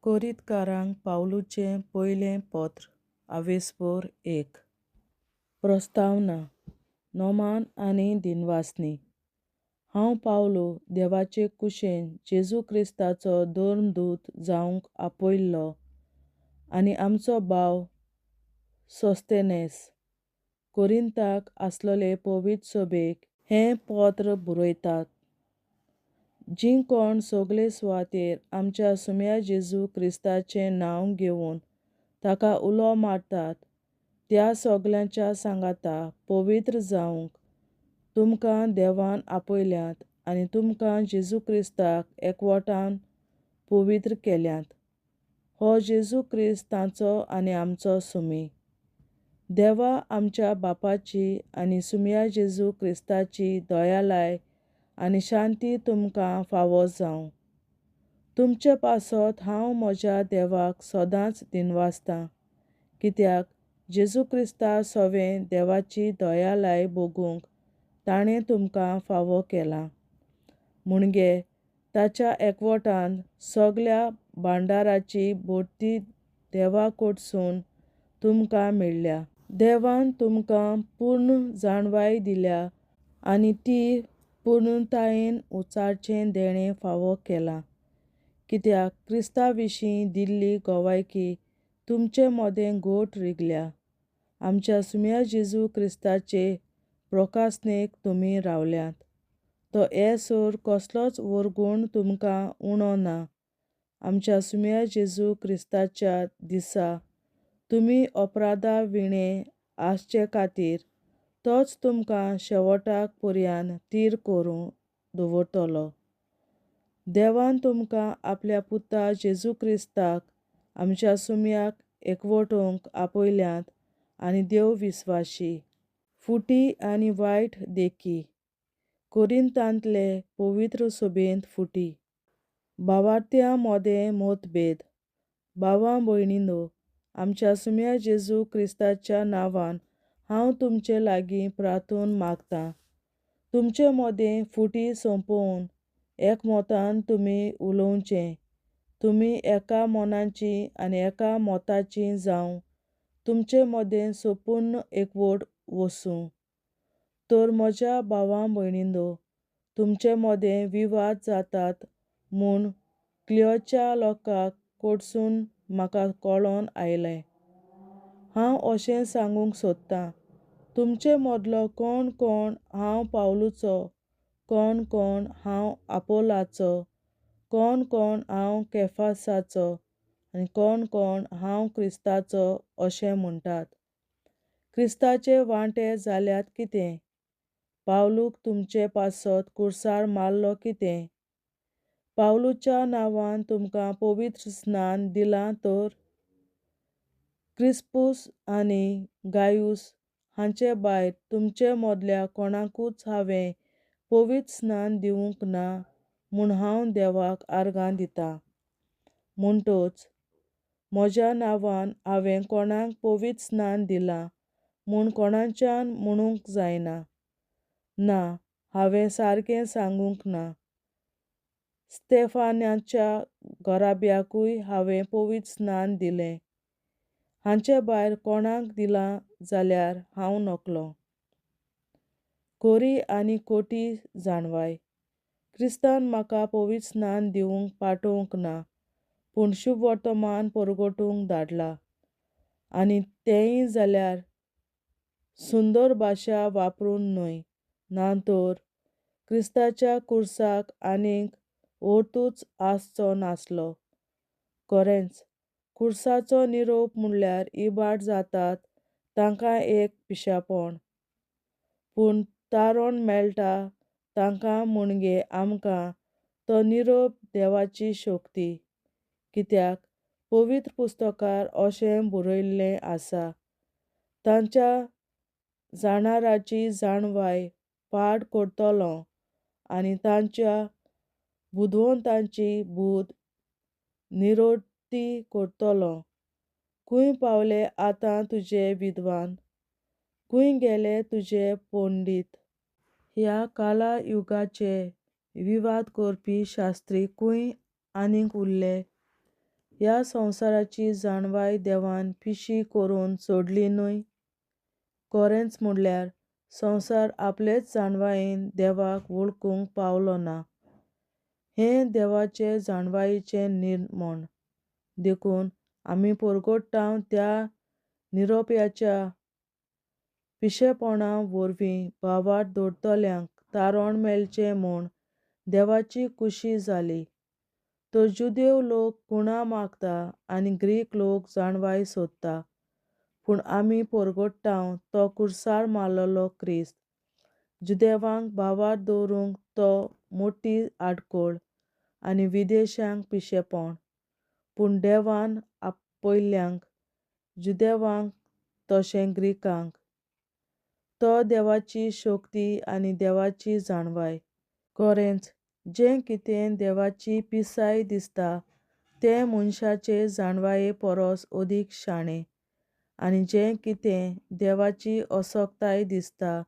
कोरिंतकारांक पावलूचें पयलें पत्र, आवेस्पोर एक. प्रस्तावना, नोमान आनी दिनवासणी. हांव पावलू, देवाचे कुशेन जेजू क्रिस्ताचो धर्मदूत जावंक आपयल्लो आनी आमचो भाव सोस्तेनेस, कोरिंताक आसलले पवित्र सभेक हें पत्र बरयतात. जीं कोण सगले सुवातेर आमच्या सुम्या जेजू क्रिस्ताचें नांव घेवन ताका उलो मारतात त्या सगल्यांच्या सांगाता पवित्र जावंक तुमकां देवान आपयल्यात आनी तुमकां जेजू क्रिस्ताक एकवटान पवित्र केल्यात. हो जेजू क्रिस्त तांचो आनी आमचो सुमी. देवा आमच्या बापाची आनी सुमया जेजू क्रिस्ताची दयालाय आनी शांती तुमकां फावो जावं. तुमचे पासत हांव म्हज्या देवाक सदांच दिनवासतां, कित्याक जेजू क्रिस्ता सवें देवाची दयालाय भोगूंक ताणें तुमकां फावो केलां. म्हणजे ताच्या एकवटान सगल्या भांडाराची भरती देवा कडसून तुमकां मेळ्ळ्या. देवान तुमकां पूर्ण जाणवाय दिल्या आनी ती पूर्णतायेन उचारचें देणें फावो केलां. कित्याक क्रिस्ता विशीं दिल्ली गवायकी तुमचे मदें घट रिगल्या. आमच्या सुम्या जेजू क्रिस्ताचे प्रकासनेक तुमी रावल्यात. तो येसर कसलोच वरगूण तुमकां उणो ना. आमच्या सुम्या जेजू क्रिस्ताच्या दिसा तुमी अपराधा विणें आसचे खातीर तोच तुमकां शेवटाक पर्यान थीर करून दवरतलो. देवान तुमकां आपल्या पुता जेजू क्रिस्ताक आमच्या सुम्याक एकवटूंक आपयल्यात आनी देव विस्वाशी. फुटी आनी वायट देखी. कोरिंतांतले पवित्र सभेंत फुटी. भावार्थ्यां मदें मतभेद. भावा भयणींनो, आमच्या सुम्या जेजू क्रिस्ताच्या नांवान हांव तुमचे लागीं प्रार्थून मागतां. तुमचे मदें फुटी सोंपोवन एकमतान तुमी उलोवचें. तुमी एका मनाचीं आनी एका मताचीं जावं तुमचे मदें संपूर्ण एकवट वसूं. तर म्हज्या भावा भयणींनो, तुमचे मदें विवाद जातात म्हूण क्लियोच्या लोकां कडसून म्हाका कळोन आयलें. हांव अशें सांगूंक सोदतां, तुमचे मदलो कोण कोण हांव पावलूचो, कोण कोण हांव आपोलाचो, कोण कोण हांव केफासाचो आनी कोण कोण हांव क्रिस्ताचो अशें म्हणटात. क्रिस्ताचे वांटे जाल्यात कितें? पावलूक तुमचे पासत कुर्सार मारलो कितें? पावलूच्या नांवान तुमकां पवित्र स्नान दिलां तर? क्रिस्पूस आनी गायूस हांचे भायर तुमचे मदल्या कोणाकूच हांवें पवित्र स्नान दिवंक ना म्हूण हांव देवाक आर्गां दितां. म्हणटच म्हज्या नांवान हांवें कोणाक पवित्र स्नान दिलां म्हूण कोणाच्यान म्हणूंक जायना. ना, हांवें सारकें सांगूंक ना. स्तेफानाच्या घराब्याकूय हांवें पवित्र स्नान दिलें. हांचे भायर कोणाक दिलां जाल्यार हांव नकळो. कोरी आनी कोटी जाणवाय. क्रिस्तान म्हाका पवित्र स्नान दिवंक पाठोवंक ना, पूण शुभवर्तमान परगटूंक धाडला. आनी तेंय जाल्यार सुंदर भाशा वापरून न्हय, ना तर क्रिस्ताच्या कुर्साक आनीक अर्थूच आसचो नासलो. खरेंच, कुर्साचो निरोप म्हणल्यार इबाड जातात तांकां एक पिशेपण. पूण तारण मेळटा तांकां म्हणजे आमकां तो निरोप देवाची शक्ती. कित्याक पवित्र पुस्तकार अशें बरयल्लें आसा, तांच्या जाणाराची जाणवाय पाड करतलो आनी तांच्या बुदवंतांची बूद निरोती करतलो. खंय पावले आतां तुजे विद्वान? खंय गेले तुजे पंडीत? ह्या काला युगाचे विवाद करपी शास्त्री खंय आनीक उरले? ह्या संवसाराची जाणवाय देवान पिशी करून सोडली न्हय? खरेंच म्हणल्यार संवसार आपलेच जाणवायेन देवाक वळखूंक पावलो ना. हें देवाचे जाणवायेचें निर्मण. देखून आमी परगट्टांव त्या निरोप्याच्या पिशेपणा वरवीं भावार्थ दवरतल्यांक तारण मेळचें म्हूण देवाची खुशी जाली. तर जुदेव लोक खुणा मागता आनी ग्रीक लोक जाणवाय सोदता. पूण आमी परगट्टांव तो कुर्सार मारलेलो क्रिस्त. जुदेवांक भावार्थ दवरूंक तो मोटी आडखळ आनी विदेशांक पिशेपण. पूण देवान आपयल्ल्यांक, जुदेवांक तशें ग्रिकांक, तो देवाची शक्ती आनी देवाची जाणवाय. खरेंच, जें कितें देवाची पिसाय दिसता तें मनशाचे जाणवाये परस अदीक शाणें, आनी जें कितें देवाची असक्ताय दिसता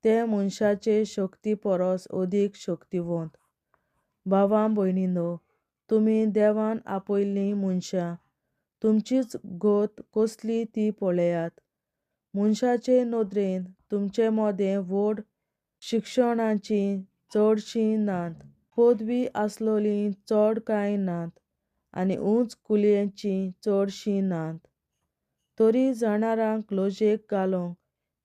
तें मनशाचे शक्ती परस अदीक शक्तिवंत. भावां भयणींनो, तुमी देवान आपयल्लीं मनशां, तुमचीच गत कसली ती पळयात. मनशाचे नदरेन तुमचे मदें व्हड शिक्षणाचीं चडशीं नात, पदवी आसलोलीं चड कांय नात आनी उंच कुलयेचीं चडशीं नात. तरी जाणारांक लजेक घालूंक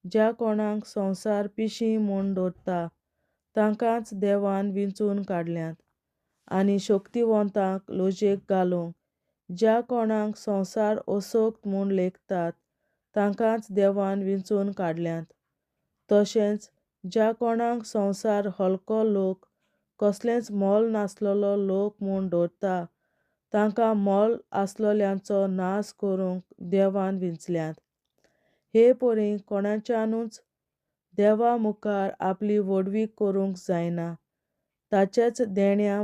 ज्या कोणाक संवसार पिशीं म्हूण दवरता तांकांच देवान विंचून काडल्यात, आनी शक्तिवंतांक लजेक घालूंक ज्या कोणाक संवसार असक्त म्हूण लेखतात तांकांच देवान विंचून काडल्यात. तशेंच ज्या कोणाक संवसार हलको लोक, कसलेंच मोल नासलेलो लोक म्हूण दवरता तांकां मोल आसलोल्यांचो नाश करूंक देवान विंचल्यात. हे परी कोणाच्यानूच देवा मुखार आपली व्हडवीक करूंक जायना. ताचेच देण्या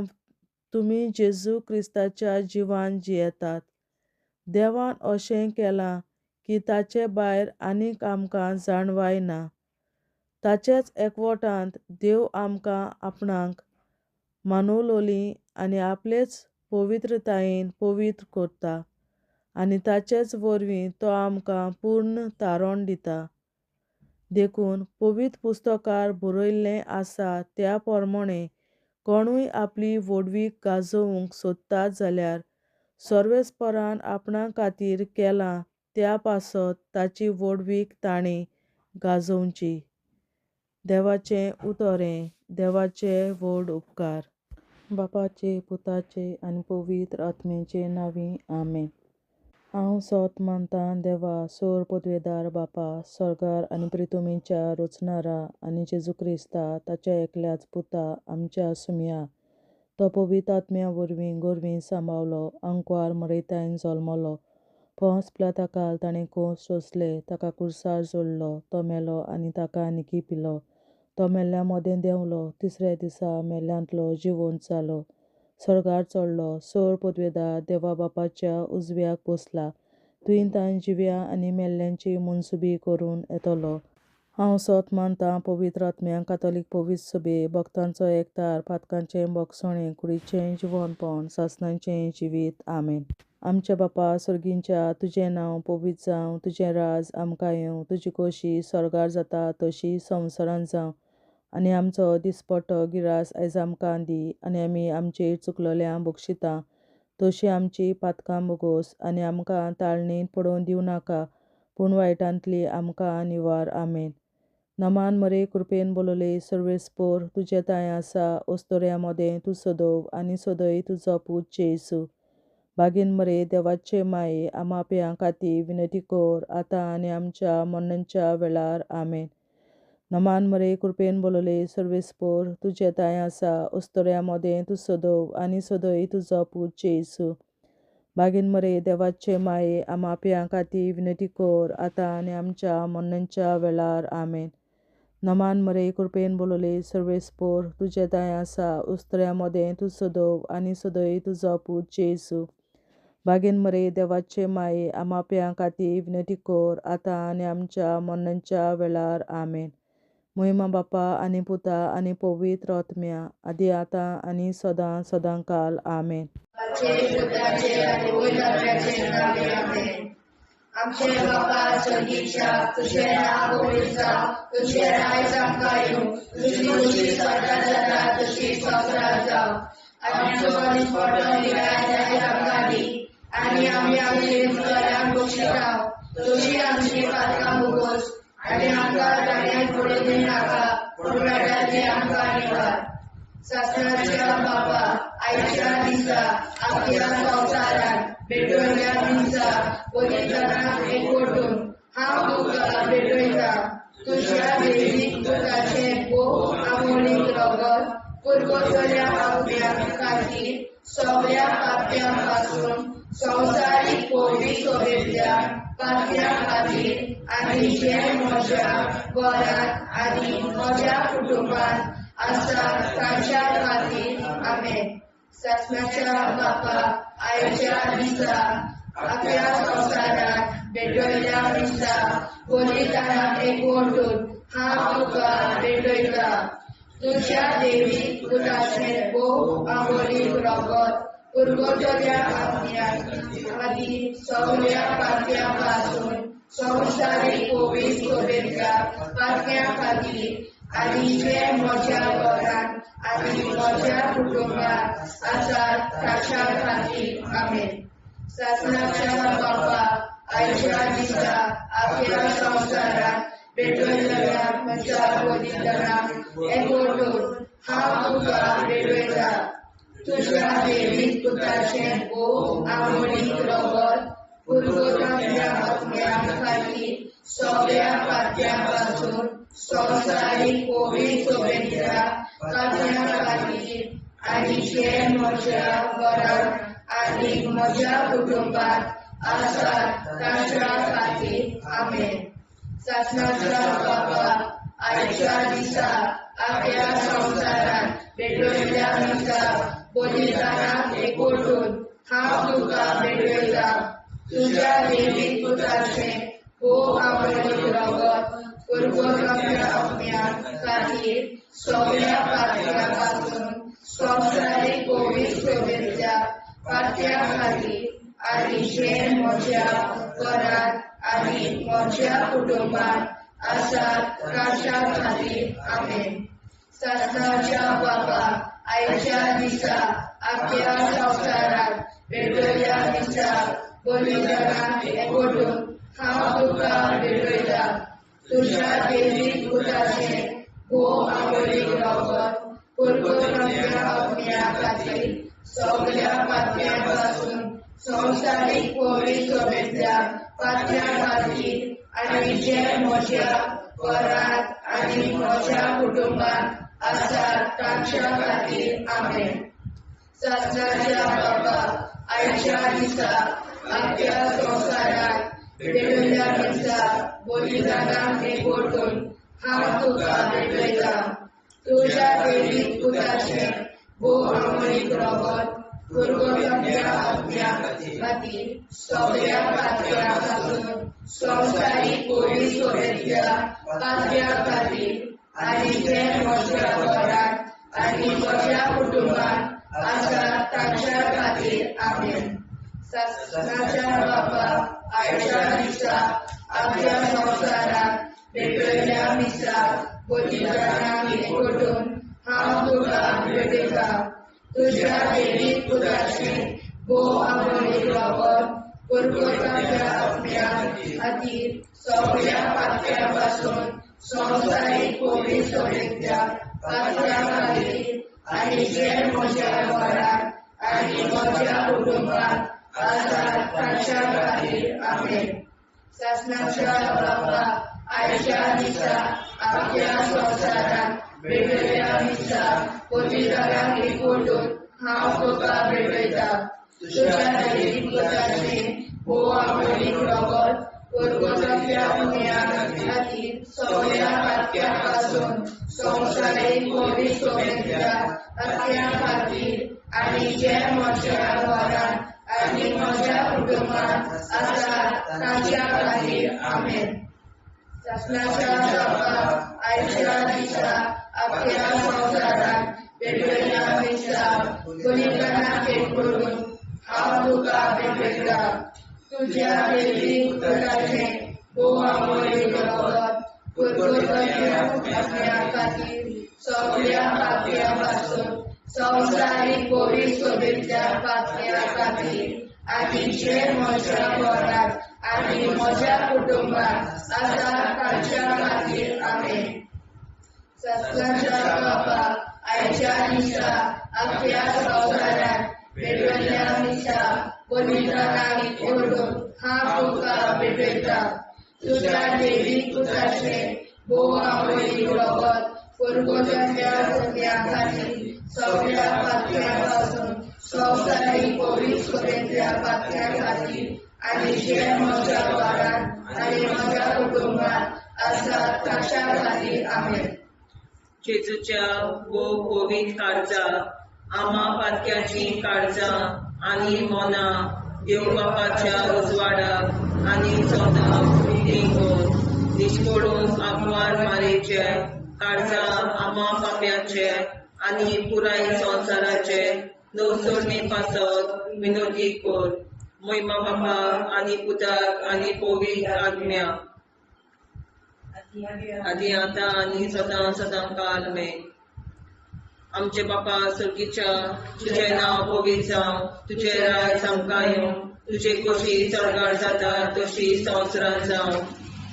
तुमी जेजू क्रिस्ताच्या जिवान जियेतात. देवान अशें केलां की ताचे भायर आनीक आमकां जाणवाय ना. ताचेच एकवटांत देव आमकां आपणाक मानवलोली आनी आपलेच पवित्रतायेन पवित्र करता आनी ताचेच वरवीं तो आमकां पूर्ण तारण दिता. देखून पवित्र पुस्तकार बरयल्लें आसा त्या प्रमाणें कोणूय आपली व्हडवीक गाजोवंक सोदता जाल्यार सर्वेस्परान आपणा खातीर केलां त्या पासत ताची व्हडवीक तांणी गाजोवची. देवाचें उतर हें देवाचे व्हड उपकार. बापाचे, पुताचे आनी पवित्र आत्म्याचे नांवी, आमेन. हांव सोत मानतां देवा, सोर पदवेदार बापा, सर्गार आनी प्रितुमीच्या रचणारा आनी जेजू क्रिस्ता ताच्या एकल्याच पुता आमच्या सुमया, तो पवित्र आत्म्या वरवीं गोरवीं सांबावलो, आंकवार मरेतायन जल्मलो, पोंस पिलाताकाल ताणें कोस सोंसले, ताका कुर्सार जोडलो, तो मेलो आनी ताका निकी पिलो, तो मेल्ल्या मदें देंवलो, तिसऱ्या दिसा मेल्ल्यांतलो जिवंत जालो, सर्गार चडलो, सोर पदवेदार देवा बापाच्या उजव्याक बसला, तुंय तान जिव्या आनी मेल्ल्यांची मनसुबी करून येतलो. हांव सोत मानतां पवित्र आत्म्या, कातोलीक पवित्र सभे, भक्तांचो एकतार, पातकांचें भोगसणें, कुडीचें जिवनपण, सासणाचें जिवीत, आमेन. आमच्या बापा सर्गींच्या, तुजें नांव पवित्र जावं, तुजें राज आमकां येवं, तुजी खोशी सर्गार जाता तशी संवसारांत जावं. आनी आमचो दिसपट्टो गिरास आयज आमकां दी, आनी आमी आमचे चुकलोल्या बक्षिता तशी आमची पातकां भोगोस, आनी आमकां ताळणींत पडोवन दिवं नाका, पूण वायटांतली आमकां निवार, आमेन. नमान मरे, कृपेन बोलले, सर्वेस्पोर तुजें तांय आसा, ओस्तोऱ्या मदें तूं सदव आनी सदय तुजो पूत जेजू. बागीन मरे, देवाचे माये, आमाप्यां खातीर विनंती कर, आतां आनी आमच्या मरणाच्या वेळार, आमेन. नमान मरे, कृपेन बोलले, सर्वेस्पोर तुजें तांय आसा, ओस्तोऱ्या मदें तूं सदव आनी सदय तुजो पूत जेजू. बागीन मरे, देवाचे माये, आमाप्यां खातीर विनंती कर, आतां आनी आमच्या मरणाच्या वेळार, आमेन. नमान मरे, कृपेन बोलले, सर्वेस्पोर तुजें तांय आसा, उस्त्र्या मदें तूं सदव आनी सदय तुजो पूत जेजू. बागीन मरे, देवाचे माये, आमाप्यां खातीर विनंती कर, आतां आनी आमच्या मरणाच्या वेळार, आमेन. मोहिमा बापा आनी पुता आनी पवित्र आत्म्या आदी आतां आनी सदां सदां काल. आमेन. आमचे बापा स्वर्गीच्या, तुझें नांव पवित्र जावं, तुझें राज आमकां येवं, तुजी खुशी स्वर्गात जाता तशी संवसारांत जावं. आमचो दिसपट्टो निराय आयज आमकां दी, आनी आमी आमचे उपकारांक बक्षिता, तशी आमची पातकां भोगोस, आनी आमकां जाण्यांत पडूं दिनाका, पूण वायटाची आमकां निवार. सासणाच्या बापा, आयच्या दिसा आमच्या संवसारांत भेटवल्या दिसा बलिदानाक एकवटून हांव तुका भेटयतां. तुज्या देवीक पुताचें भोव आमोलीक रगत पुरवतल्या आत्म्या खातीर सगळ्या पाप्यां पासून संवसारीक पवित्र सोबेंतल्या पात्या खातीर आनी जे म्हज्या घरांत आनी म्हज्या कुटुंबांत आसा तांच्या खातीर. आमेन. सासणाच्या बापा, आयच्या दिसा आपल्या संवसारांत भेटयल्या दिसा बलिदानाक एकवटून हांव तुका भेटयतां. तुज्या देवीक पुताचें भोव आमोलीक रगत पुरवतल्या आत्म्या खातीर सगळ्या पात्यां पासून संवसारीक पवित्र सोबेंतल्या पात्यां खातीर आनी जे म्हज्या घरांत आनी म्हज्या कुटुंबांत आसात ताच्या खातीर. आमेन. सासणाच्या बापा, आयच्या दिसा आपल्या संवसारांत भेटयतल्या म्हज्या बलिदानाक एकवटून हांव तुका भेटयतां. तुज्या देवीक पुताचें भोव आमोलीक रगत पुरवतल्या आत्म्या खातीर सगळ्या पात्यां पासून संवसारीक पवित्र सोबेंतल्या पात्यां खातीर आनी जे म्हज्या घरांत आनी म्हज्या कुटुंबांत आसात तांच्या खातीर. आमेन. सासणाच्या बापा, आयच्या दिसा आपल्या संवसारांत भेटयल्ल्या दिसा बलिदानाक एकवटून हांव तुका भेटयतां. तुज्या देवीक पुताचें भोव आमोलीक रगत पुरवतल्या आत्म्या खातीर सगळ्या पात्यां पासून संवसारीक पवित्र सोबेंतल्या पात्यां खातीर आनी जे म्हज्या घरांत आनी म्हज्या कुटुंबांत आसात तांच्या खातीर. आमेन. सासणाच्या बापा, आयच्या दिसा आपल्या संवसारांत भेटयल्ल्या दिसा बलिदानाक एकवटून हांव तुका भेटयतां. तुज्या देवीक पुताचें भोव आमोलीक रगत पुरवतल्या आत्म्या खातीर सगळ्या पात्यां पासून संवसारीक पवित्र सोबेंतल्या पात्यां खातीर आनी जे म्हज्या घरांत आनी म्हज्या कुटुंबांत आसात तांच्या खातीर. आमेन. सासणाच्या बापा, आयच्या दिसा आपल्या संवसारांत भेटयल्ल्या दिसा बलिदानाक एकवटून हांव तुका भेटयतां. तुज्या देवीक पुताचें भोव आमोलीक रगत पुरवतल्या आत्म्या खातीर सगळ्या पात्यां पासून संवसारीक पवित्र सोबेंतल्या पात्यां खातीर आनी जे म्हज्या घरांत आनी म्हज्या कुटुंबांत आसात तांच्या खातीर. आमेन. सासणाच्या बापा, आयच्या दिसा आपल्या संवसारांत भेटयल्ल्या दिसा बलिदानाक एकवटून हांव तुका भेटयतां. तुज्या देवीक पुताचें भोव आमोलीक रगत पुरवतल्या आत्म्या खातीर सगळ्या पात्यां पासून संवसारीक पवित्र सोबेंतल्या पात्यां खातीर आनी जे म्हज्या घरांत आनी म्हज्या कुटुंबांत आसात तांच्या खातीर. आमेन. सासणाच्या बापा, आयच्या दिसा आपल्या संवसारांत भेटयल्ल्या दिसा बलिदानाक एकवटून हांव तुका भेटयतां. तुज्या देवीक पुताचें भोव आमोलीक रगत पुरवतल्या आत्म्या खातीर सगळ्या पात्यां पासून संवसारीक पवित्र सोबेंतल्या पात्यां खातीर आनी जे म्हज्या घरांत आनी म्हज्या कुटुंबांत आसात तांच्या खातीर. आमेन. सासणाच्या बापा, आयच्या दिसा आख्या संवसारांत पेटयल्ल्या मिसा बलिदानाक एकवटून हांव तुका भेटयतां. तुज्या देवी पुताचें भोव आमोळी रगत पुर्तुगाल्या आत्म्या खातीर सगळ्या पापयां पासून संवसारीक पवित्र सोबेतल्या पातक्या खातीर आनी जे म्हज्या घरांत आनी म्हज्या कुटुंबांत आसा तांच्या खातीर. आमेन. सत्संगाच्या बापा, आयच्या दिसा आख्या संवसारांत पेटयल्ल्या मिसा बलिदानाक ओडून हांव तुका भेटयतां. तुज्या देवी पुताचें भोव आमोळी रगत पुर्वजांच्या आत्म्या खातीर सगळ्या पातक्यां पासून संवसारीक पवित्र सभेंतल्या पातक्यां खातीर आनी जे म्हज्या घरांत आनी म्हज्या कुटुंबांत आसा ताच्या खातीर. आमेन. जेजूच्या भोव पवित्र काळजा, आमा पातक्याचीं काळजां आनी मनां देव बापाच्या उजवाडाक आनी सदां उक्तीं कर. निश्कोडून आंकवार मारेचे काळजां आमा पाप्याचे आनी पुराय संवसाराचे नवसरणे पासत विनोदी कर. मोहिमा बापा आनी पुताक आनी पवित्र आत्म्या, आदी आतां आनी सदां सदां काल मेन. आमचे बापा सर्गीच्या, तुजें नांव पवित्र जावं, तुजें राज आमकां येवं, तुजे खोशी सर्गार जाता तशी संवसारांत जावं.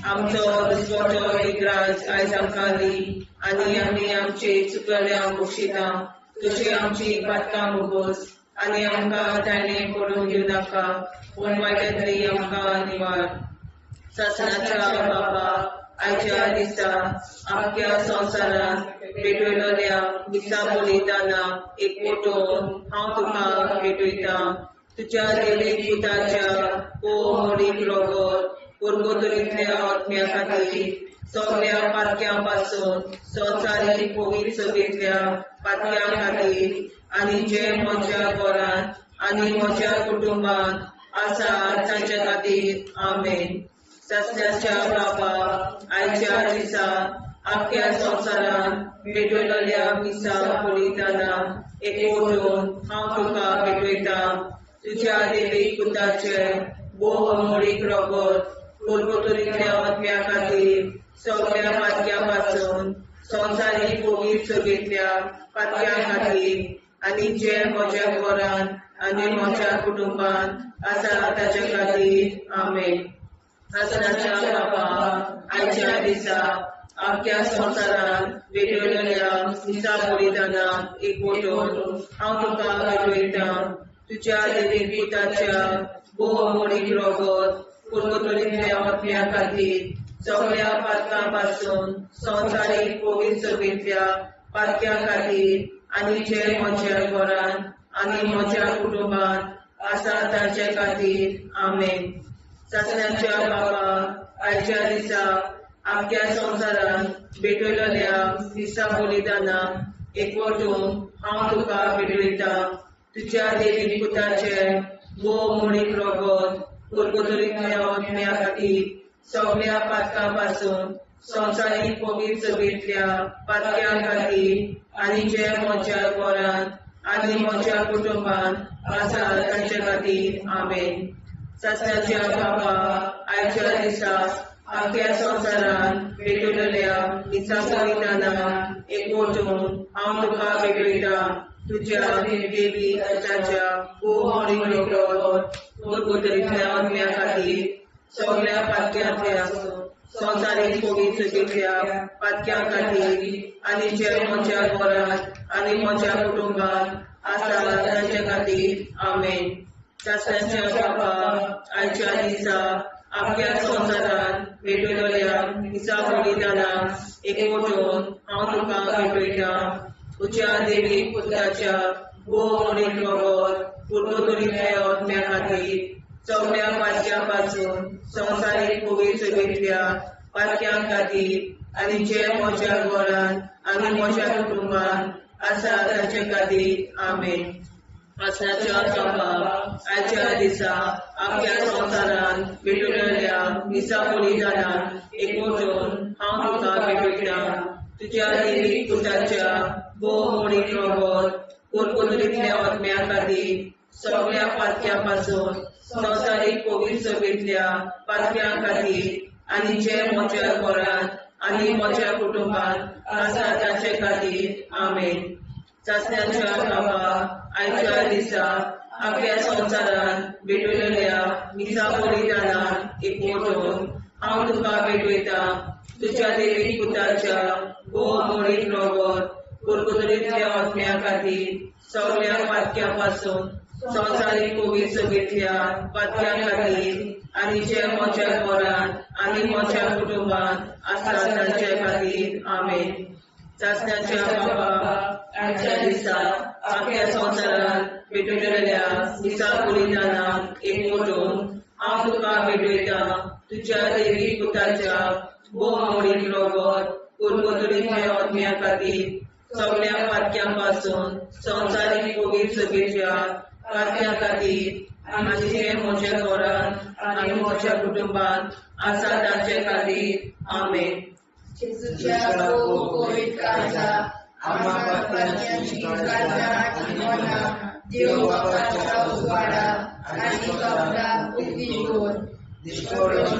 आमचो दुसरो एक राज आयज आमकां दी आनी आमी आमचे चुकल्या बक्षिता तशी आमची पातकां मुगोस आनी आमकां ताणें पडून घेवं नाका, पूण वायटांतली आमकां निवार. सासणाच्या बापा, आयच्या दिसा आख्या संवसारांत भेटयलेल्या मिसा बलिदानाक एकवटून हांव तुका भेटयतां. तुज्या देवी पुताच्या भोव रगत पुर्गोतरींतल्या आत्म्या खातीर सगळ्या पातक्यां पासून संवसारीक पवित्र सभेंतल्या पातक्यां खातीर आनी जे म्हज्या घरांत आनी म्हज्या कुटुंबांत आसा तांच्या खातीर. आमेन. सासणाच्या बापा, आयच्या दिसा आख्या संवसारांत भेटयलेल्या मिसा बलिदानाक एकवटून हांव तुका भेटयतां. तुज्या देवी पुताचें भोव अमोळीक रगत पुर्वतरींतल्या आत्म्या खातीर सगळ्या पातक्यां पासून संवसारीक पवित्र सभेंतल्या पातक्यां खातीर आनी जे म्हज्या घरांत आनी म्हज्या कुटुंबांत आसा ताच्या खातीर. आमेन. सासणाच्या बापा, आयच्या दिसा आख्या संवसारांत भेटयलेल्या मिसा बलिदानाक एकवटून हांव तुका भेटयतां. तुज्या देवी पुताच्या भोव अमोळीक रगत पुर्वतरींतल्या आत्म्या खातीर सगळ्या पातकां पासून संवसारीक पवित्र सभेंतल्या पातक्यां खातीर आनी जे म्हज्या घरांत आनी म्हज्या कुटुंबांत आसा तांचे खातीर. आमेन. सासणाच्या बापा, आयच्या दिसा आख्या संवसारांत भेटयलेल्या मिसा बलिदानाक एकवटून हांव तुका भेटयतां. तुज्या देवी पुताचें भोव अमोळीक रगत पुर्वतरींतल्या आत्म्या खातीर सगळ्या पातकां पासून संवसारीक पवित्र सभेंतल्या पातक्यां खातीर आनी जे म्हज्या घरांत आनी म्हज्या कुटुंबांत आसा तांचे खातीर. आमेन. सासणाच्या बापा, आयच्या दिसा आख्या संवसारांत भेटयलेल्या मिसा बलिदानाक एकवटून हांव तुका भेटयतां. तुज्या देवी पुताच्या भोव अमोळीक रगत पुर्वतरींतल्या आत्म्या खातीर सगळ्या पातक्यांतल्या संवसारीक पवित्र सभेंतल्या पातक्यां खातीर आनी जे म्हज्या घरांत आनी म्हज्या कुटुंबांत आसा तांचे खातीर. आमेन. सासणाच्या बापा, आयच्या दिसा आख्या संवसारांत भेटयलेल्या मिसा बलिदानाक एकवटून हांव तुका भेटयतां. तुज्या देवी पुताच्या भोव अमोळीक रगत पुर्वतरींतल्या आत्म्या खातीर सगळ्या पातक्यां पासून संवसारीक पवित्र सभेंतल्या पातक्यां खातीर आनी जे म्हज्या घरांत आनी म्हज्या कुटुंबांत आसा तांचे खातीर. आमेन. आसनाच्या बाबा आयच्या दिसा आख्या संवसारान भेटवलेल्या मिसा बलिदानान एकवटून हांव तुका भेटयतां. तुज्या देवी पुताच्या भोव मोडीक रगत कुरकुरीतल्या आत्म्या खातीर सगळ्या पातक्यां पासून संवसारीक कोवीड सभेंतल्या पातक्यां खातीर आनी जे म्हज्या घरांत आनी म्हज्या कुटुंबांत आसा ताचे खातीर. आमेन. चाचण्यांच्या बाबा आयच्या दिसा आख्या संवसारान भेटवलेल्या मिसा बलिदानान एकवटून हांव तुका भेटयतां. तुज्या देवी पुताच्या भोव मोडीक रगत कुरकुरीतल्या आत्म्या खातीर सगळ्या पातक्यां पासून संवसारीक कोवीड सभेंतल्या पातक्यां खातीर आनी जे म्हज्या घरांत आनी म्हज्या कुटुंबांत आसा तांचे खातीर. आमेन. चाचण्याच्या बाबा आयच्या दिसा आख्या संवसारान भेटवलेल्या मिसा बलिदानान एकवटून हांव तुका भेटयतां. तुज्या देवी पुताच्या भोव मोडीक रगत कुरकुरीतल्या आत्म्या खातीर सगळ्या पातक्यां पासून संवसारीक कोवीड सभेच्या पातक्यां खातीर आनी जे म्हज्या घरांत आनी म्हज्या कुटुंबांत आसा तांचे खातीर. आमेन. जेजूच्या भोव पवित्र काळजा, आम्हा पापांची काळजां आनी मनां देव बापाच्या उजवाडा आनी कपलाक उक्ती दवर.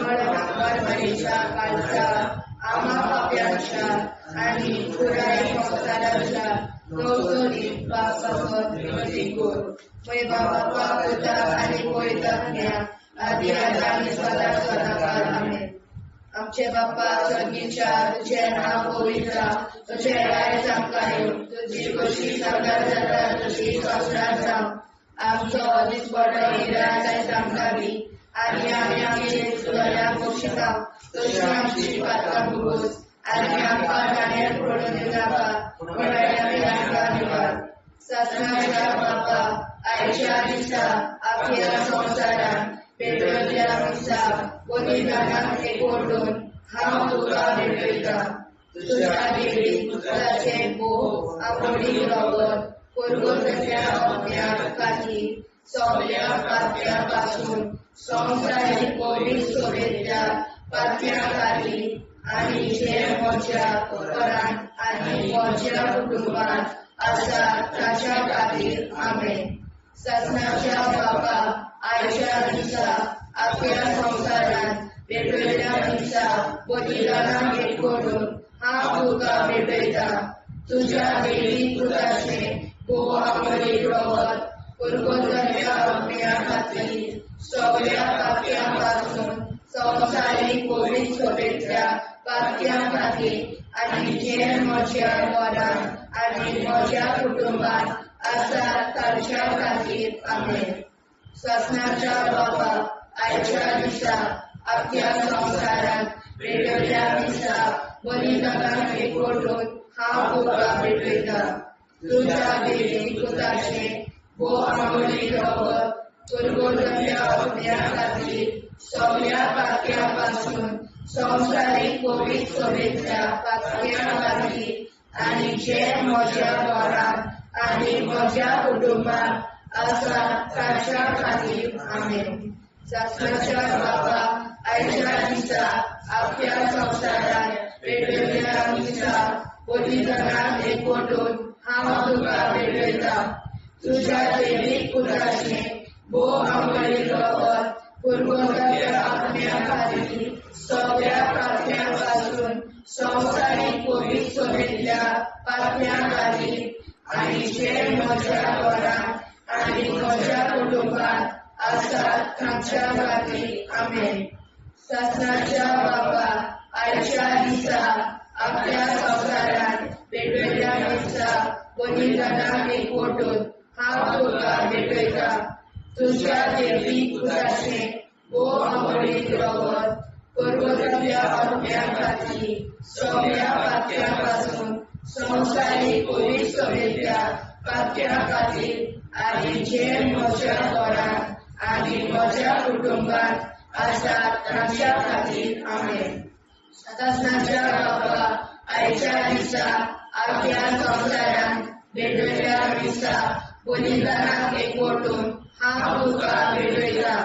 मरणाच्या काळजा, आम्हा पाप्यांच्या आनी पुराय संवसाराच्या गवसणीत पासत मदीं कर. मय बापा पुता आनी पवित्र आत्म्या आदी आतां आनी सदां सदां काळ. आमेन. आमचे बाप्पा स्वर्गीच्या, तुझें नांव पवित्र जावं, तुजें राज आमकां येवं, तुजी खोशी स्वर्गार जाता तशी संवसारांत जावं. आमचो दिसपडो इराज आयज आमकां दी आनी आमी आमचे चुकल्यांक बक्षिता तशी आमची पातकां भोगोस आनी आमकां जाण्यार पडून दिवनाका, पूण आमी आमकां निवार. सासणाच्या बापा आयच्या दिसा आख्या संवसारांत पेटवल्या मिसा बलिदानाक एकवटून हांव तुका भेटयतां. तुज्या देवी पुताचें भोव आवडीक रगत कुरकुरीतल्या आत्म्या खातीर सगळ्या पातक्यां पासून संवसारीक कोवीड सभेंतल्या पातक्यां खातीर आनी जे म्हज्या घरांत आनी म्हज्या कुटुंबांत आसा ताच्या खातीर. आमेन. सासणाच्या बापा आयच्या दिसा आख्या संवसारांत पेटवल्या मिसा बलिदानाक एकवटून हांव तुका भेटयतां. तुज्या देवी पुताचें भोव आवडीक रगत कुरकुरीतल्या आत्म्या खातीर सगळ्या पातक्यां पासून संवसारीक कोवीड सभेंतल्या पातक्यां खातीर आनी जे म्हज्या घरांत आनी म्हज्या कुटुंबांत आसा तांच्या खातीर. आमेन. सासणाच्या बापा आयच्या दिसा आख्या संवसारांत पेटवल्या मिसा बलिदानाक एकवटून हांव तुका भेटयतां. तुज्या देवी पुताचें भोव आवडीक रगत कुरकुरीतल्या आत्म्या खातीर सगळ्या पातक्यां पासून संवसारीक कोवीड सभेंतल्या पातक्यां खातीर आनी जे म्हज्या घरांत आनी म्हज्या कुटुंबांत आसा ताच्या खातीर. आमेन. सासणाच्या बापा आयच्या दिसा आख्या संवसारांत पेटवल्या मिसा बलिदानाक एकवटून हांव तुका भेटयतां. तुज्या देवी पुताचें भोव आवडीक रगत कुरकुरीतल्या आत्म्या खातीर सगळ्या पातक्यां पासून संवसारीक कोवीड सभेंतल्या पातक्यां खातीर आनी जे म्हज्या घरांत आनी म्हज्या कुटुंबांत आसा तांच्या खातीर. आमेन. सासणाच्या बापा आयच्या दिसा आख्या संवसारांत पेटवल्या मिसा बलिदानाक एकवटून हांव तुका भेटयतां. तुज्या देवी पुताचें भोव आवडीक रगत कुरकुरीतल्या आत्म्या खातीर सगळ्या पातक्यां पासून संवसारीक कोवीड सभेंतल्या पातक्यां खातीर आनी जे म्हज्या घरांत आनी म्हज्या कुटुंबांत आसा तांच्या खातीर. आमेन. सासणाच्या बापा आयच्या दिसा आख्या संवसारांत भेटवल्या मिसा बलिदानाक एकवटून हांव तुका भेटयतां.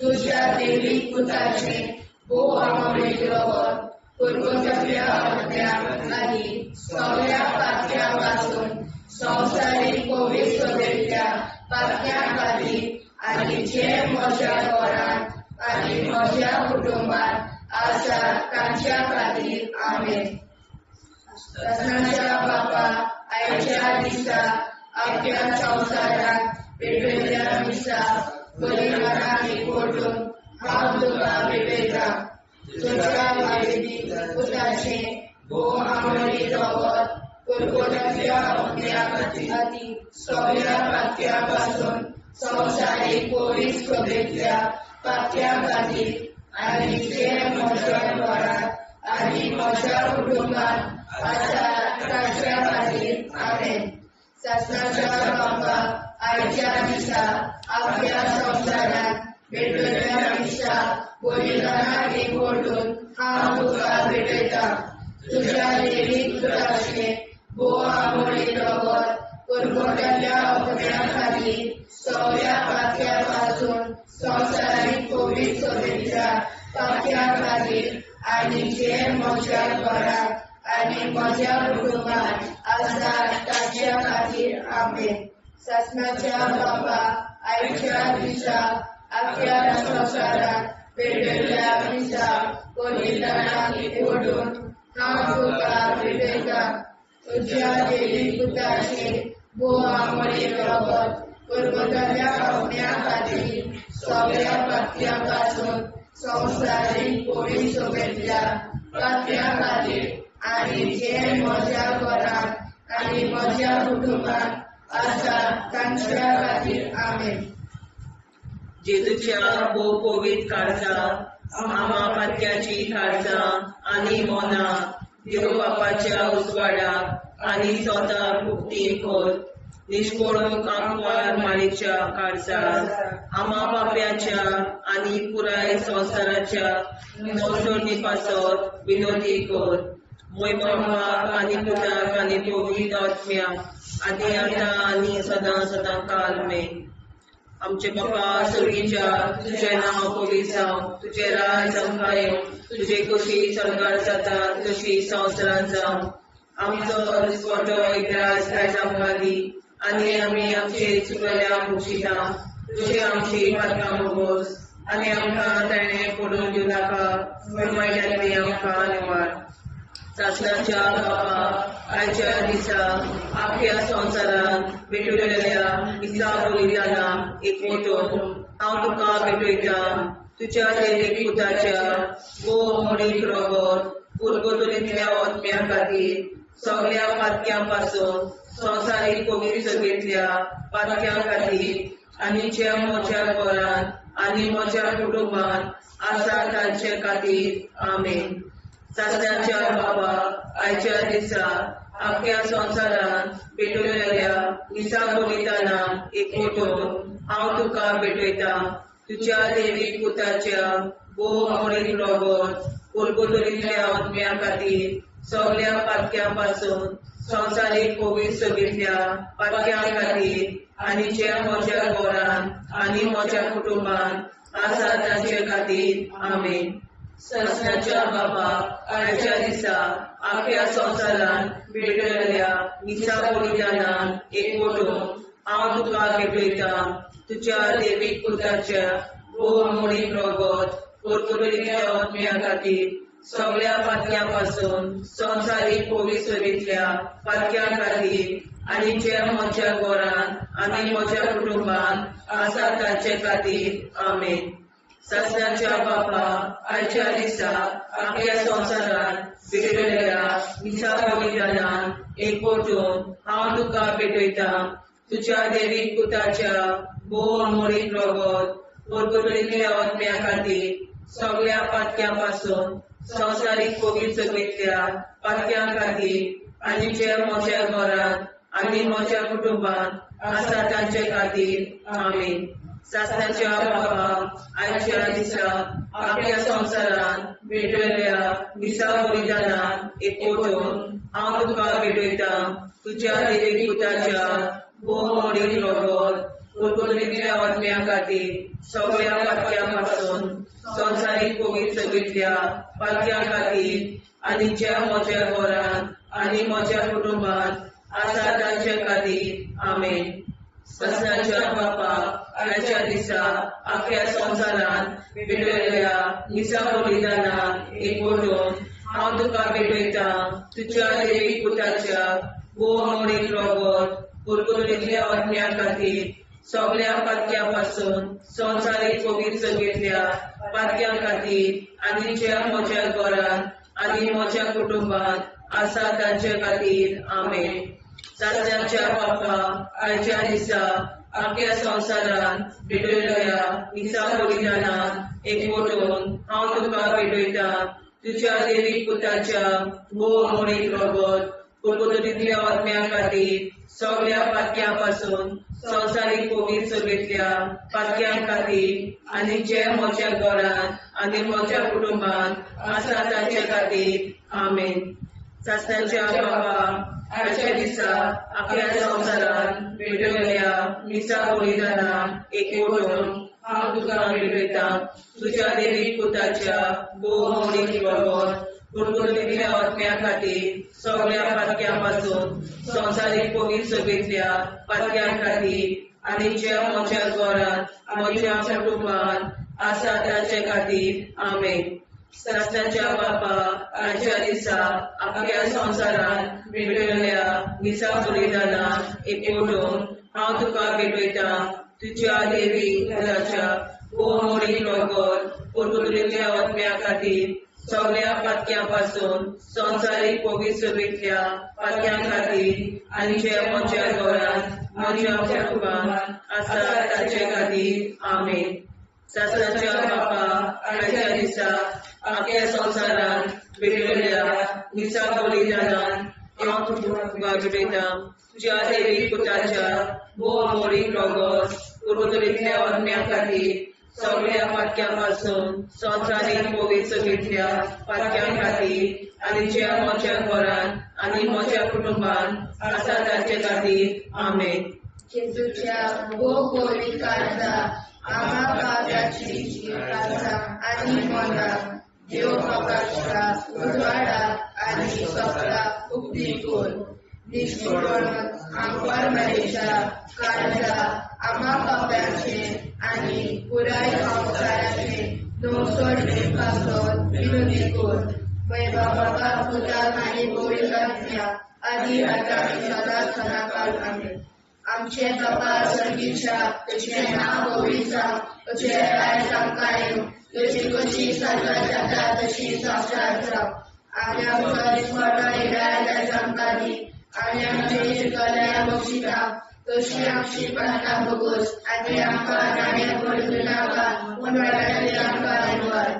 तुज्या देवीक पुताचें भोव आमोळीक रगत पुर्वजांतल्या आत्म्याक आनी सगळ्या पातक्यां पासून संवसारीक पवित्र सभेंतल्या पातक्यां खातीर आनी जे म्हज्या घरांत आनी म्हज्या कुटुंबांत आसा तांच्या खातीर. आमेन. सासणाच्या बापा, आयच्या दिसा आख्या संवसारांत पेटयल्ल्या मिसा बलिदानाक एकवटून हांव तुका भेटयतां. तुज्या देवीक पुताचें भोव आमोळीक रगत पुर्वजांतल्या आत्म्या खातीर सगळ्या पातक्यां पासून संवसारीक पवित्र सभेंतल्या पातक्यां खातीर आनी जे म्हज्या घरांत आनी म्हज्या कुटुंबांत आसा तांच्या खातीर. आमेन. सासणाच्या बापा, आयच्या दिसा आख्या संवसारांत पेटयल्ल्या मिसा बलिदानाक एकवटून हांव तुका भेटयतां. तुज्या देवीक पुताचें भोव आमोळीक रगत पुर्वजांतल्या आत्म्या खातीर सगळ्या पातक्यां पासून संवसारीक पवित्र सभेंतल्या पातक्यां खातीर आनी जे म्हज्या घरांत आनी म्हज्या कुटुंबांत आसा तांच्या खातीर. आमेन. सासणाच्या बापा, आयच्या दिसा आख्या संवसारांत पेटयल्ल्या मिसा बलिदानाक एकवटून हांव तुका भेटयतां. तुज्या देवीक पुताचें भोव आमोळीक रगत पुर्वजांतल्या आत्म्या खातीर सगळ्या पातक्यां पासून संवसारीक पवित्र सभेंतल्या पातक्यां खातीर आनी जे म्हज्या घरांत आनी म्हज्या कुटुंबांत आसा तांच्या खातीर. आमेन. जेजूच्या भोव पवित्र काळजा, आमा पातक्याची काळजां आनी मनां देव बापाच्या उजवाडाक आनी स्वताक उक्ती कर. निश्कोळूंक आंकवार मारीच्या काळजार, आमा पाप्याच्या आनी पुराय संवसाराच्या नवसोडणी पासत विनोदी कर. मोय बापाक आनी पुताक आनी पवित्र आत्म्याक आनी आतां आनी सदां सदां काल मेन. आमचे बापा स्वर्गीच्या, तुजें नांव पवित्र जावं, तुजें राज आमकां येवं, तुजे कशी स्वर्गार जाता तशी संवसारांत जावं. आमचो दिसवटो इतिहास आयज आमकां दी आनी आमी आमचे चुकल्या मुक्षिता तुजे आमची पातकां मोगोस आनी आमकां ताणें पडून दिवं नाका, पूण वायटांतली आमकां निवार. सासणाच्या बापा, आयच्या दिसा आख्या संवसारांत भेटयलेल्या मिसा बलिदानाक एकवटून हांव तुका भेटयतां. तुज्या देवीक पुताच्या भोव मोडीक रगत पुर्गतोलींतल्या आत्म्या खातीर सगळ्या पातक्यां पासून संवसारीक पवित्र सभेंतल्या पातक्यां खातीर आनी जे म्हज्या घरांत आनी म्हज्या कुटुंबांत आसा तांचे खातीर. आमेन. सासणाच्या बाबा, आयच्या दिसा आख्या संवसारांत पेटयलेल्या मिसा बलिदानाक एकवटून हांव तुका भेटयतां. तुज्या देवीक पुताच्या भोव मोडीक रगत पुर्गतोलींतल्या आत्म्या खातीर सगळ्या पातक्यां पासून संवसारीक पवित्र सभेंतल्या पातक्यां खातीर आनी जे म्हज्या घरांत आनी म्हज्या कुटुंबांत आसा तांचे खातीर. आमेन. सासणाच्या बाबा, आयच्या दिसा आख्या संवसारांत भेटयलेल्या मिसा बलिदानाक एकवटून हांव तुका भेटयतां. तुज्या देवीक पुताच्या भोव मोडीक रगत पुर्तुगेलीच्या आत्म्या खातीर सगळ्या पातक्यां पासून संवसारीक पवित्र सभेंतल्या पातक्यां खातीर आनी जे म्हज्या घरांत आनी म्हज्या कुटुंबांत आसा तांचे खातीर. आमेन. सासणाच्या बापा, आयच्या दिसा आख्या संवसारांत भेटयलेल्या मिसा बलिदानाक एकवटून हांव तुका भेटयतां. तुज्या देवीक पुताच्या भोव मोडीक रगत पुर्तुगेलींतल्या आत्म्या खातीर सगळ्या पातक्यां पासून संवसारीक पवित्र सभेंतल्या पातक्यां खातीर आनी जे म्हज्या घरांत आनी म्हज्या कुटुंबांत आसा तांचे खातीर. आमेन. सासणाच्या बाबा, आयच्या दिसा आपल्या संवसारांत भेटयल्ल्या मिसा बलिदानाक एकवटून हांव तुका भेटयतां. तुज्या देवी पुताच्या भोव मोडीक रगत पुर्तुगेजीच्या आत्म्या खातीर सगळ्या पातक्यां पासून संवसारीक पवित्र सभेंतल्या पातक्यां खातीर आनी ज्या म्हज्या घरांत आनी म्हज्या कुटुंबांत आसा तांचे खातीर. आमेन. ससनाच्या बापा आयच्या दिसा आख्या संवसारांत भेटयल्ल्या मिसा बलिदानाक एकवटून हांव तुका भेटयतां तुज्या देवी पुताच्या भोव मोडीक रगत पुर्तुगेजीच्या आत्म्या खातीर सगळ्या पातक्यां पासून संवसारीक पवित्र सभेंतल्या पातक्यां खातीर आनी ज्या म्हज्या घरांत आनी म्हज्या कुटुंबांत आसा तांचे खातीर. आमेन. सासणाच्या बापा आयच्या दिसा आख्या संवसारांत भेटयल्ल्या मिसा बलिदानाक एकवटून हांव तुका भेटयतां तुज्या देवी पुताच्या भोव मोडीक रगत पुर्तुगेजीच्या आत्म्या खातीर सगळ्या पातक्यां पासून संवसारीक पवित्र सभेंतल्या पातक्यां खातीर आनी जे म्हज्या घरांत आनी म्हज्या कुटुंबांत आसा तांचे खातीर. आमेन. सासणाच्या बापा आयच्या दिसा आख्या संवसारांत भेटयल्ल्या मिसा बलिदानाक एकवटून हांव तुका भेटयतां तुज्या देवी पुताच्या भोव मोडीक रगत पुर्तुगेजीच्या आत्म्या खातीर सगळ्या पातक्यां पासून संवसारीक पवित्र सभेंतल्या पातक्यां खातीर आनी ज्या म्हज्या घरांत म्हज्या कुटुंबांत आसा तांचे खातीर. आमेन. सासणाच्या बापा आयच्या दिसा आख्या संवसारांत भेटयल्ल्या मिसा बलिदानाक एकवटून हांव तुका भेटयतां तुज्या देवी पुताच्या भोव मोडीक रगत पुर्तुगेजीच्या आत्म्या खातीर सगळ्या पातक्यां पासून संवसारीक पवित्र सभेंतल्या पातक्यां खातीर आनी जे म्हज्या घरांत म्हज्या कुटुंबांत आसा तांचे खातीर. आमेन. सासणाच्या बापा आयच्या दिसा आख्या संवसारांत भेटयल्ल्या मिसा बलिदानाक हांव तुका भेटयतां तुज्या देवी पुताच्या भोव मोडीक रगत पुर्तुगेजीच्या आत्म्या खातीर सगळ्या पातक्यां पासून संवसारीक पवित्र सभेंतल्या पातक्यां खातीर आनी ज्या म्हज्या घरांत आनी म्हज्या कुटुंबांत आसा तांचे खातीर. आमेन. जेजूच्या भोव पवित्र काळजा आम्हा पाप्याची काळजां आनी मनां देव बापाच्या उजवाडाक आनी स्वताक उक्ती कर. निश्कोळून आमकां मरेच्या काळजा आम्हा पाप्याचे आनी पुराय संवसाराचे नवसोडणे पासत विनंती कर. बाबा पुताक आनी पवित्र आत्म्या आदी आतां आनी सदां सदांकाळ. आमेन. आमचे बापा स्वर्गीच्या तुजें नांव पवित्र जावं, तुजें राज आमकां येवं, तुजी कशी स्वर्गात जाता तशी संवसारांत जावं. आनी आमकां दिसवडो येयल्यार आयज आमकां दी, आनी आमचे चुकल्यार बक्षिता तशी आमची पातकां भोगोस, आनी आमकां नाण्या पडूं नाका, पूण वायटांतल्यान आमकां निवार.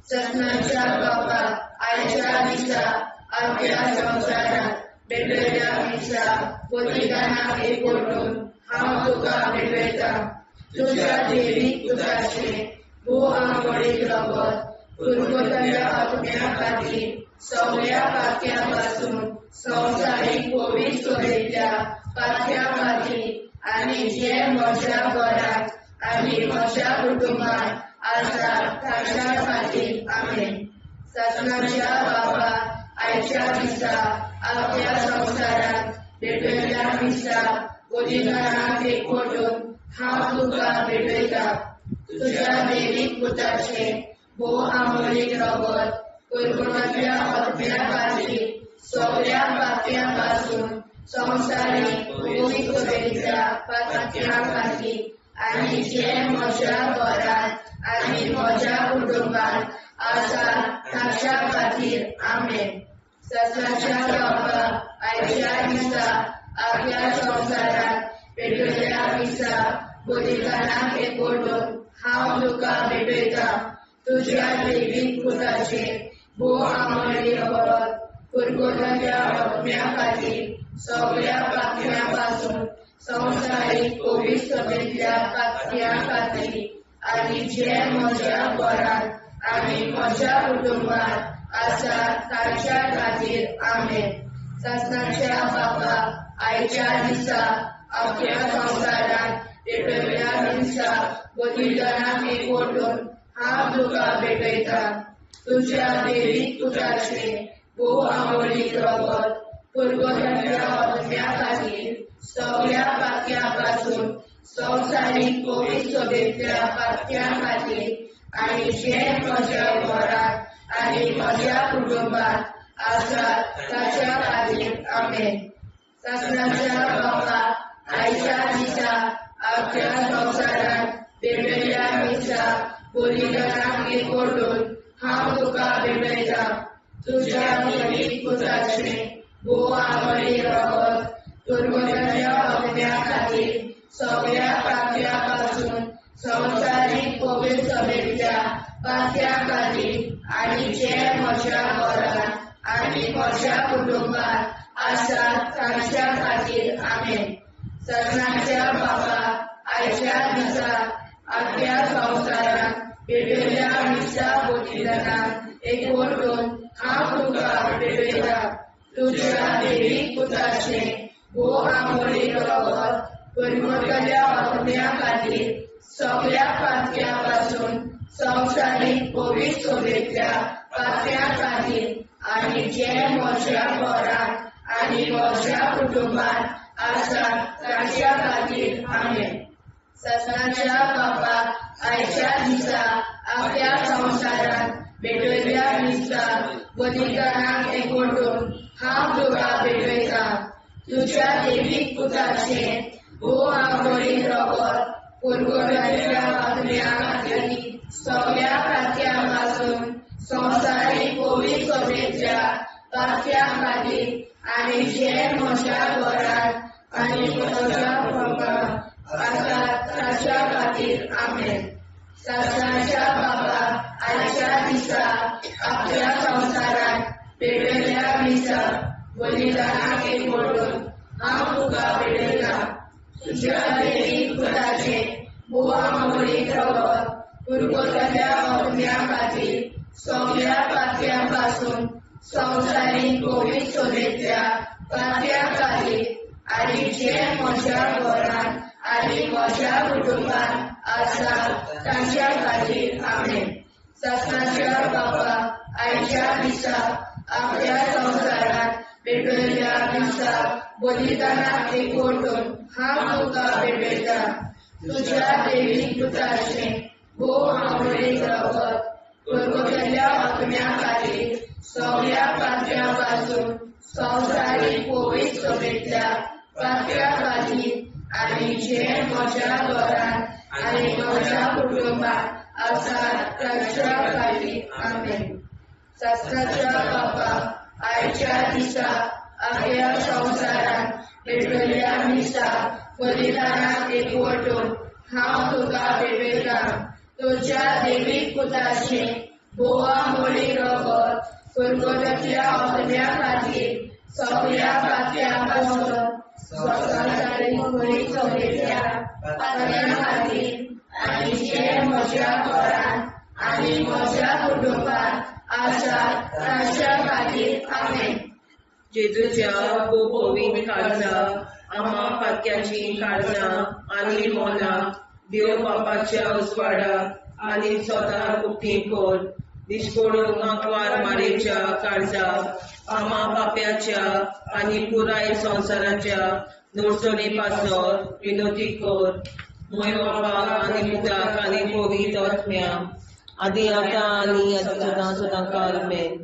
सपनाच्या बापा आयच्या दिसा आमच्या संवसारांत भेटयल्ल्या मिसा बलिदानाक एकवटून हांव तुका भेटयतां तुज्या देवी पुताचें भोव आमोडीक रगत पुर्वजांच्या आत्म्या खातीर सगळ्या पातक्यां पासून संवसारीक पवित्र सभेंतल्या पातक्यां खातीर आनी जे म्हज्या घरांत आनी म्हज्या कुटुंबांत आसा तांच्या खातीर. आमेन. सासणाच्या बापा आयच्या दिसा आपल्या संवसारांत भेटयल्ल्या मिसा बलिदानाक एकवटून हांव तुका भेटयतां तुज्या देवीक पुताचें भोव आमोलीक रगत पुर्वजांच्या आत्म्या खातीर सगळ्या पातक्यां पासून संवसारीक पवित्र सभेंतल्या पातक्यां खातीर आनी जे म्हज्या घरांत आनी म्हज्या कुटुंबांत आसा तांच्या खातीर. आमेन. सासणाच्या बापा आयच्या दिसा आपल्या संवसारांत पेटयल्ल्या मिसा बलिदानाक एकवटून हांव तुका भेटयतां तुज्या देवीक पुताचें भोव आमोली रगत पुर्वजांच्या आत्म्या खातीर सगळ्या पातक्यां पासून संवसारीक पवित्र सभेंतल्या पातक्यां खातीर आनी जे म्हज्या घरांत आनी म्हज्या कुटुंबांत आसा तांच्या खातीर. आमेन. सासणाच्या बापा आयच्या दिसा आख्या संवसारांत पेटयल्ल्या मिनसा बलिदानाक एकवटून हांव तुका भेटयतां. तुज्या देवीक पुताचें भोव आवडीक रगत पुर्वजांच्या आत्म्या खातीर सगळ्या पातक्यां पासून संवसारीक पवित्र सभेंतल्या पातक्यां खातीर आनी जे म्हज्या घरांत आनी म्हज्या कुटुंबांत आसात ताच्या खातीर. आमेन. सासणाच्या बापा, आयच्या दिसा आख्या संवसारांत पेटयल्ल्या मिसा बलिदानाक एकवटून हांव तुका भेटयतां. तुज्या देवीक पुताचें भोव आवडी रगत पुर्वजांच्या आत्म्या खातीर सगळ्या पातक्यां पासून संवसारीक पवित्र सभेंतल्या पातक्यां खातीर आनी जे म्हज्या घरांत आनी म्हज्या कुटुंबांत आसात तांच्या खातीर. आमेन. सदनाच्या बापा, आयच्या दिसा आख्या संवसारांत पेटयल्ल्या मिसा बलिदानाक एकवटून हांव तुका भेटयतां. तुज्या देवीक पुताचें भोव आमोळी रगत पुर्वजांच्या आत्म्या खातीर सगळ्या पातक्यां पासून संवसारीक पवित्र सभेंतल्या पातक्यां खातीर आनी जे म्हज्या घरांत आनी म्हज्या कुटुंबांत आसात तांच्या खातीर. आमेन. सासणाच्या बापा, आयच्या दिसा आख्या संवसारांत पेटयल्ल्या मिसा बलिदानाक एकवटून हांव तुका भेटयतां. तुज्या देवीक पुताचें भोव आवडीक रगत पुर्वजांच्या आत्म्या खातीर सगळ्या पातक्यां पासून संवसारीक पवित्र सभेंतल्या पातक्यां खातीर आनी जे म्हज्या घरांत आनी म्हज्या कुटुंबांत आसात ताच्या खातीर. आमेन. सासणाच्या बापा, आयच्या दिसा आख्या संवसारांत पेटयल्ल्या मिसा बलिदानाक एकवटून हांव तुका भेटयतां. तुज्या देवीक पुताचें भोव आवडीक रगत पुर्वजांच्या आत्म्या खातीर सगळ्या पातक्यां पासून संवसारीक पवित्र सभेंतल्या पातक्यां खातीर आनी जे म्हज्या घरांत आनी म्हज्या कुटुंबांत आसात तांच्या खातीर. आमेन. सासणाच्या बापा, आयच्या दिसा आख्या संवसारांत पेटयल्ल्या मिसा बलिदानाक एकवटून हांव तुका भेटयतां. तुज्या देवीक पुताचें भोव आवडीक रगत पुर्वजांच्या आत्म्या खातीर सगळ्या पातक्यां पासून संवसारीक पवित्र सभेंतल्या पातक्यां खातीर आनी जे म्हज्या घरांत आनी म्हज्या कुटुंबांत आसात तांच्या खातीर. आमेन. सासणाच्या बापा, आयच्या दिसा आख्या संवसारांत पेटयल्ल्या मिसा बलिदानाक एकवटून हांव तुका भेटयतां. तुज्या देवीक पुताचें भोव आवडीक रगत पुर्वजांच्या आत्म्या खातीर सगळ्या पातक्यां पासून संवसारीक पवित्र सभेंतल्या पातक्यां खातीर आनी जे म्हज्या घरांत आनी म्हज्या कुटुंबांत आसात तांच्या खातीर. आमेन. जेजूच्या भोव पवित्र काळजा आमा पातक्याची काळजां आनी मोनां देव बापाच्या उजवाडाक आनी स्वताक उक्ती कर. दिश्कोडून आंकवार मारेच्या काळजाक आमा पाप्याच्या आनी पुराय संवसाराच्या नोडसणी पासत विनोती कर. मोय बापा आनी पुताक आनी पवित्र आत्म्या आदी आतां आनी सदां सदां काल मेन.